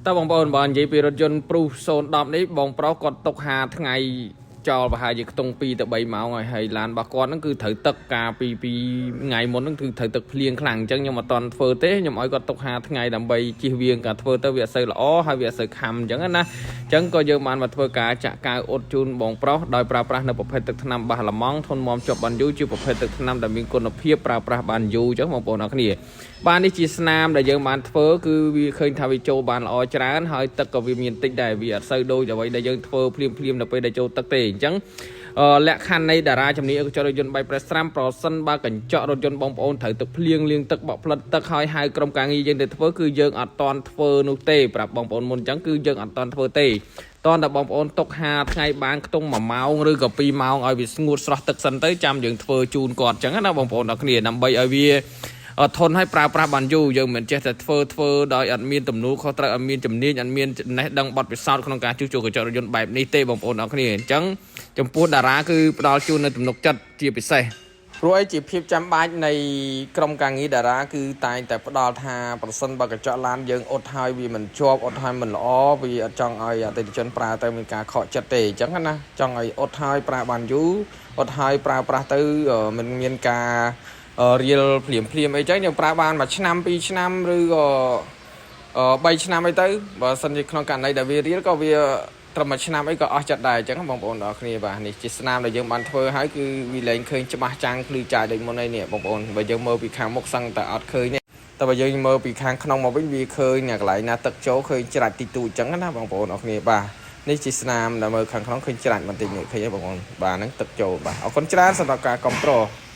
តើបងប្អូនបើនិយាយពីរថយន្ត Prius 010នេះបងប្រុសគាត់ទុក5ថ្ងៃចោលប្រហែលជាខ្ទង់2ទៅ3ម៉ោងហើយហើយឡានរបស់គាត់ហ្នឹងគឺត្រូវទឹកកាលពីពីថ្ងៃមុនហ្នឹងគឺត្រូវទឹកភ្លៀងខ្លាំងអញ្ចឹងខ្ញុំអត់តន់ធ្វើទេខ្ញុំឲ្យគាត់ទុក5ថ្ងៃដើម្បីជៀសវាងការធ្វើទៅវាអត់សូវល្អហើយវាអត់សូវខំអញ្ចឹងណាអញ្ចឹងក៏យើងបានមកធ្វើការចាក់កាវអ៊ុតជូនបងប្រុសដោយប្រើប្រាស់នៅប្រភេទទឹកថ្នាំបាសល្មង់ធន់មាំជាប់បានយូរជាប្រភេទទឹកថ្នាំដែលមានគុណភាពប្រើប្រាស់បានយូរអញ្ចឹងបងប្អូនអរគ្នា បាទនេះជាស្នាមដែលយើងបានធ្វើគឺវាឃើញថាវាចូលបានល្អច្រើនហើយទឹកក៏វាមានតិចដែរវាអត់សូវដូចអ្វីដែលយើងធ្វើភ្លាមភ្លាមនៅពេលដែលចូលទឹកទេអញ្ចឹងអឺលក្ខខណ្ឌនៃតារាជំនាញកញ្ចក់រថយន្តបែបប្រេះស្រាំប្រសិនបើកញ្ចក់រថយន្តបងប្អូនត្រូវទឹកភ្លៀងលាងទឹកបក់ផ្លិតទឹកហើយហៅក្រុមការងារយើងទៅធ្វើគឺយើងអត់តន់ធ្វើនោះទេប្រាប់បងប្អូនមុនអញ្ចឹងគឺយើងអត់តន់ធ្វើទេតន់តែបងប្អូនទុក5ថ្ងៃបានខ្ទង់1ម៉ោងឬក៏2ម៉ោងឲ្យវាស្ងួតស្រស់ទឹកសិនទៅចាំយើងធ្វើជូនគាត់អញ្ចឹងណាបងប្អូនដល់គ្នាដើម្បីឲ្យវា អត់ធន់ឲ្យប្រើប្រាស់បានយូរយើងមិនចេះតែធ្វើធ្វើដោយអត់មានទំនួលខុសត្រូវអត់មានជំនាញអត់មានចំណេះដឹងបទពិសោធន៍ក្នុងការជួសជុលកញ្ចក់រថយន្តបែបនេះទេបងប្អូនអរគ្នាអញ្ចឹងចំពោះតារាគឺផ្ដល់ជូននៅទំនុកចិត្តជាពិសេសព្រោះអីជាភាពចាំបាច់នៃក្រុមការងារតារាគឺតែងតែផ្ដល់ថាប្រសិនបើកញ្ចក់ឡានយើងអត់ហើយវាមិនជាប់អត់ហើយមិនល្អវាអត់ចង់ឲ្យអតិថិជនប្រើទៅមានការខកចិត្តទេអញ្ចឹងណាចង់ឲ្យអត់ហើយប្រើបានយូរអត់ហើយប្រើប្រាស់ទៅមិនមានការ រៀលភ្លាមភ្លាមអីចឹងយើងប្រើបានមួយឆ្នាំពីរឆ្នាំឬក៏3ឆ្នាំអីទៅបើសិនជាក្នុងករណីដែលវារៀលក៏វាត្រឹមមួយឆ្នាំអីក៏អស់ចិត្តដែរអញ្ចឹងបងប្អូនទាំងអស់គ្នាបាទនេះជាស្នាមដែលយើងបានធ្វើហើយគឺវាលែងឃើញច្បាស់ចាំងភ្លឺចាយដូចមុនហើយនេះបងប្អូនបើយើងមើលពីខាងមុខសឹងតែអត់ឃើញទេតែបើយើងមើលពីខាងក្នុងមកវិញវាឃើញកន្លែងណាទឹកចូលឃើញច្រាច់តិចតួចអញ្ចឹងណាបងប្អូនអរគ្នាបាទនេះជាស្នាមដែលមើលខាងក្នុងឃើញច្រាច់បន្តិចនេះឃើញទេបងប្អូនបាទហ្នឹងទឹកចូលបាទអរគុណច្រើនសម្រាប់ការគ្រប់គ្រង។